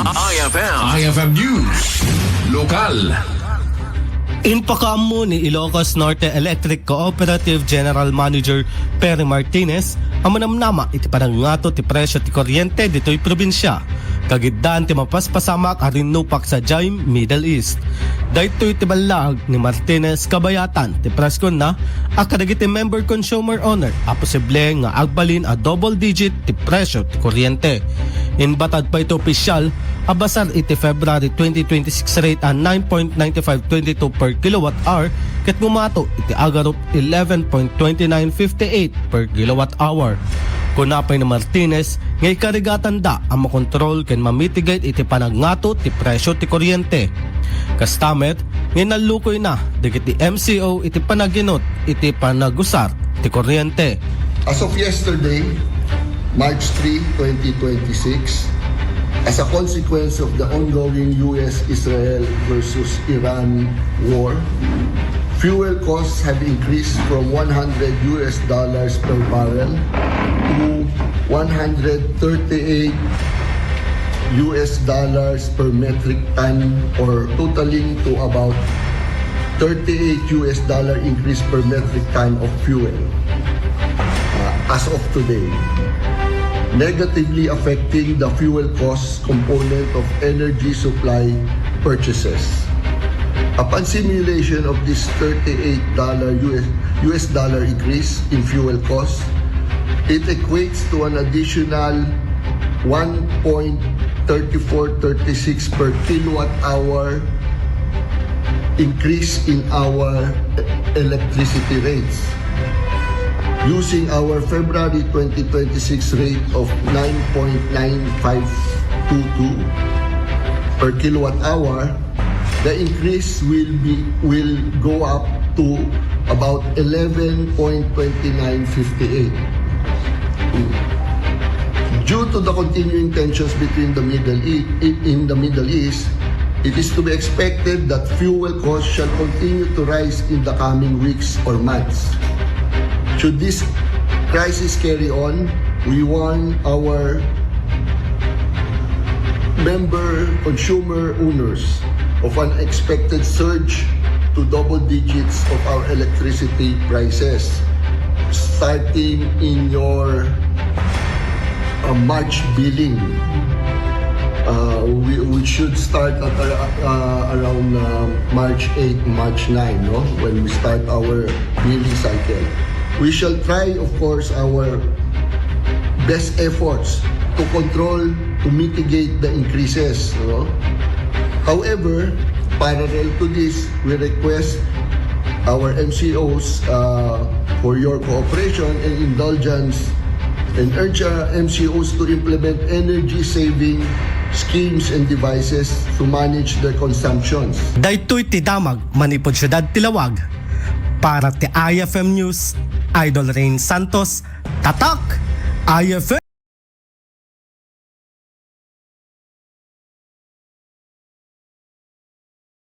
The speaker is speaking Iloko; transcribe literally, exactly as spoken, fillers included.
I F M. I F M News. Lokal. Impakaammo ni Ilocos Norte Electric Cooperative General Manager Perry Martinez a manamnama iti panangngato ti presyo ti kuryente ditoy probinsya, kagiddan ti mapaspasamak a rinnupak sadiay Middle East. Daytoy ti ballag ni Martinez kabayatan ti preskonna a kadagiti member consumer owner a posible nga agbalin a double digit ti presyo ti kuryente. Imbatad pay iti opisyal a basar iti February twenty twenty-six rate a nine point nine five twenty two per kilowatt hour ket ngumato iti agarup eleven point twenty nine fifty eight per kilowatt hour. Kuna pay ni Martinez nga ikarigatanda a makontrol ken mamitigate iti panangngato ti presyo ti kuryente. Kasta met nga inallukoyna dagiti M C O iti panaginut iti panagusar ti kuryente. As of yesterday, March three, twenty twenty-six, as a consequence of the ongoing U S Israel versus Iran war, fuel costs have increased from one hundred U S dollars per barrel to one hundred thirty-eight U S dollars per metric ton, or totaling to about thirty-eight U S dollar increase per metric ton of fuel, uh, as of today, negatively affecting the fuel cost component of energy supply purchases. Upon simulation of this thirty-eight dollar U S, U S dollar increase in fuel costs, it equates to an additional one point thirty-four thirty-six per kilowatt hour increase in our electricity rates. Using our February twenty twenty-six rate of nine point nine five two two per kilowatt hour, the increase will be, will go up to about eleven point twenty nine fifty eight. Due to the continuing tensions between the Middle East, in the Middle East, it is to be expected that fuel costs shall continue to rise in the coming weeks or months. Should this crisis carry on, we warn our member consumer owners of an expected surge to double digits of our electricity prices starting in your uh, March billing. Uh, we, we should start at uh, uh, around uh, March eight, March nine, no? When we start our billing cycle. We shall try, of course, our best efforts to control, to mitigate the increases, no? However, parallel to this, we request our M C Os uh, for your cooperation and indulgence and urge uh, M C Os to implement energy-saving schemes and devices to manage their consumptions. Daytoy ti damag manipud siudad ti Laoag. Para ti I F M News, Idol Rain Santos, Tatak, I F M.